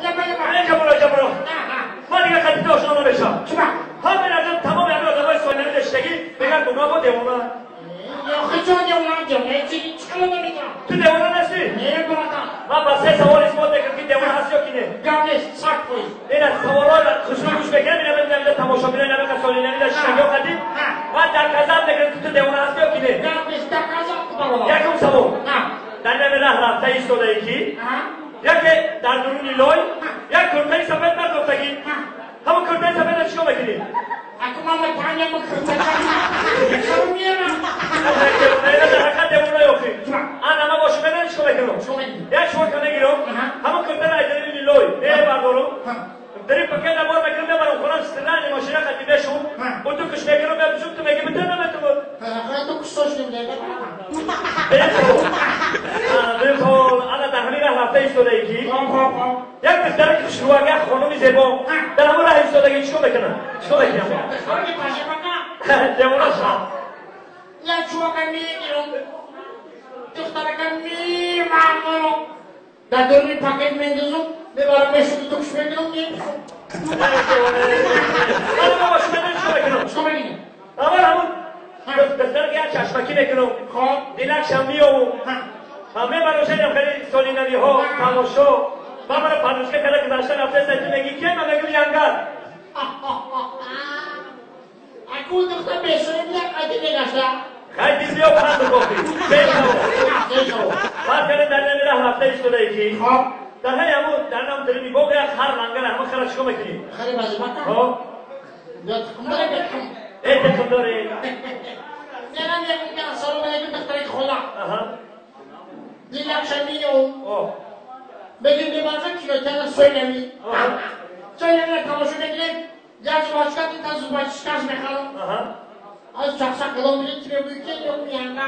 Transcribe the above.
Лаба. Ҷабро, ҷабро. Ман дигар қадита ошно намешам. Чуба? Ҳамин аз тамоми ҳамин одамои соҳилнави доштагӣ мегӯянд гуноҳ бо девона. Охи чо девона, девона чи чикало намедонам. Ту девона нести? Не, бародар. Ман ба се савол исбот мекунам ки девона ҳаст ё ки не. Гап нест, 100%. Ин аз саволҳоро хушрӯ гӯш мекунам, ина мебинам тамошобино ина меқа соҳилнави доштагиҳо қадим. Ман доказать мекунам ки ту девона ҳастӣ ё ки не. Гап нест, доказать ку, бародар. Якум савол. Дар нами раҳ рафта истодаӣ ки яке дар дуруни лой як куртаи сафед бардоштагӣ. Ҳамон куртаи сафедро чикор мекунӣ? Аку мама таня ма курта чаро меарам? Дар ҳақиқат девона ёфтӣ. Ана ман бошум медонӣ чикор мекунам? Як чорка мегирам, ҳамон куртаро аз даруни лой мебардорам, дари пакета бор мекунам, мебарам хонам, сирани мошина қати мешум, утукш мекунам, мепӯшум, ту мегӣ битар наметавон. Ту куштош намедиҳӣ. Дуюм савол. Ана дар ҳамин раҳ рафта истодаӣ ки як духтари хушрӯак, як хонуми зебо дар ҳамон раҳ истодагӣ, чикор мекунам? Чикор мекунам? Девона шудам. Як чувака мегирам, духтарака мемарморам, дар дуруни пакет мендозам, мебарам, мешум, тукш мекунам, мепӯшам. Ана ман бошум медонӣ чикор мекунам? Чикор мекунӣ? Аввал ҳамон духтарака як чашмакӣ мекунам, дилакшам меёвум, мебарам шайдам хеле солинавиҳо тамошо, ман мара подружка када гузашта рафта, ту мегӣ ке, ман мегӯм янгар. Аку духтар бешоим як қайди мегашта. Хай диз биё панду кофӣ. Бешаво. Фарз кардем дар нами раҳ рафта истодаӣ ки дар ҳай ҳамун дар нам даруни боғ як хар лангар, ҳамон хара чикор мекунӣ? Хари вазифата? Хоб. Ё тухм дора, ё тухм. Э, тухм дорӣ. Мерам, мегӯм ки ассалому алайкум, духтари хола. Дилакша меёвум. Бегим бебарза кинотеатр Сойлами. Сойлами тамошо мекунем, як зубачка та зубачкаш мехарам. Аз чақчақ калом мегӯем, ки мегӯӣ ки ё янга.